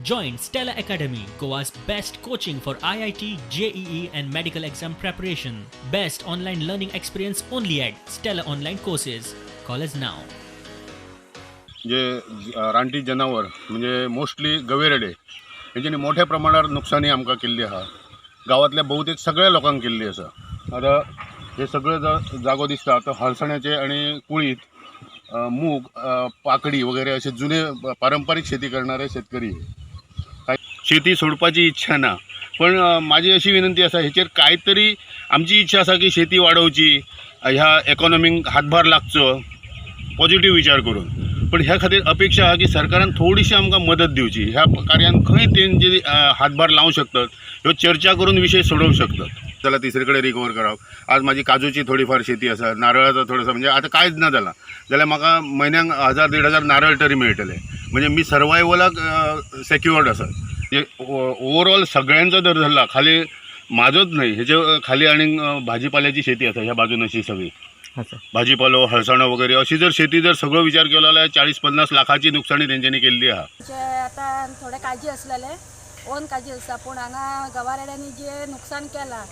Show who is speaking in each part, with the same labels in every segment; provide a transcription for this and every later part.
Speaker 1: Join Stella Academy, Goa's best coaching for IIT, JEE, and medical exam preparation. Best online learning experience only at Stella Online Courses. Call us now.
Speaker 2: जे रानटी जनावर म्हणजे mostly गवेरेडे हेंच्यांनी मोठ्या प्रमाणार नुकसानी आमकां केल्ली आहा. गांवांतल्या बहुतेक सगळ्या लोकांक केल्ली आसा. आतां हे सगळे जागो दिसता तो हळसण्याचे आनी कुळीत, मूग, पाकडी वगैरे असे जुने पारंपरिक शेती करणारे शेतकरी. काय शेती सोडपाची इच्छा ना, पण माझी अशी विनंती आसा, हेचेर कांय तरी आमची इच्छा आसा की शेती वाडोवची, ह्या इकॉनॉमीक हातभार लागचो पॉझिटिव्ह विचार करून. पण ह्या खातीर अपेक्षा आहा की सरकारान थोडीशी आमकां मदत दिवची. ह्या कार्यान खंय तेंची हातभार लावूं शकतात, ह्यो चर्चा करून विशय सोडोवंक शकतात. जाल्यार तिसरे कडेन रिकवर करप. आज म्हाजी काजूची थोडी फार शेती आसा, नारळाचो थोडोसो, म्हणजे आतां कांयच ना जालां जाल्यार म्हाका म्हयन्याक 1000 1500 नारळ तरी मेळटले, म्हणजे मी सर्वायवलाक सेक्युअर्ड आसा. म्हणजे ओवरऑल सगळ्यांचो जर धरला, खाली म्हाजोच न्हय, हेजे खाली आनीक भाजीपाल्याची शेती आसा ह्या बाजून अशी सगळी. भाजीपालो, हळसाणो वगैरे अशी जर शेती जर सगळो विचार केलो जाल्यार 40-50 लाखाची नुकसानी तेंच्यांनी केल्ली आहा.
Speaker 3: आमचे आतां थोडे काळजी आसलेले, ओन काळजी आसता, पूण हांगा गवारेड्यांनी जे नुकसान केलां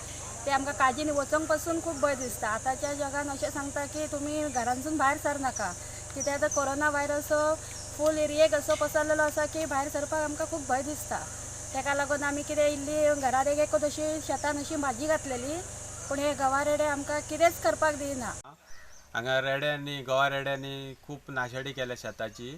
Speaker 3: तें आमकां काळजीन वचोंक पासून खूब भंय दिसता. आतांच्या जगान अशें सांगता की तुमी घरांतसून भायर सरनाका, कित्याक आतां कोरोना व्हायरस फूल एरियेक असो पसरलेलो आसा की भायर सरपाक आमकां खूब भंय दिसता. तेका लागून आमी कितें इल्ली घरार एक एकूच अशी शेतान अशी भाजी घातलेली, पूण हे गवारेडे आमकां कितेंच करपाक दिना.
Speaker 4: हांगा रेड्यांनी, गोवा रेड्यांनी खूब नाशाडी केल्या शेताची.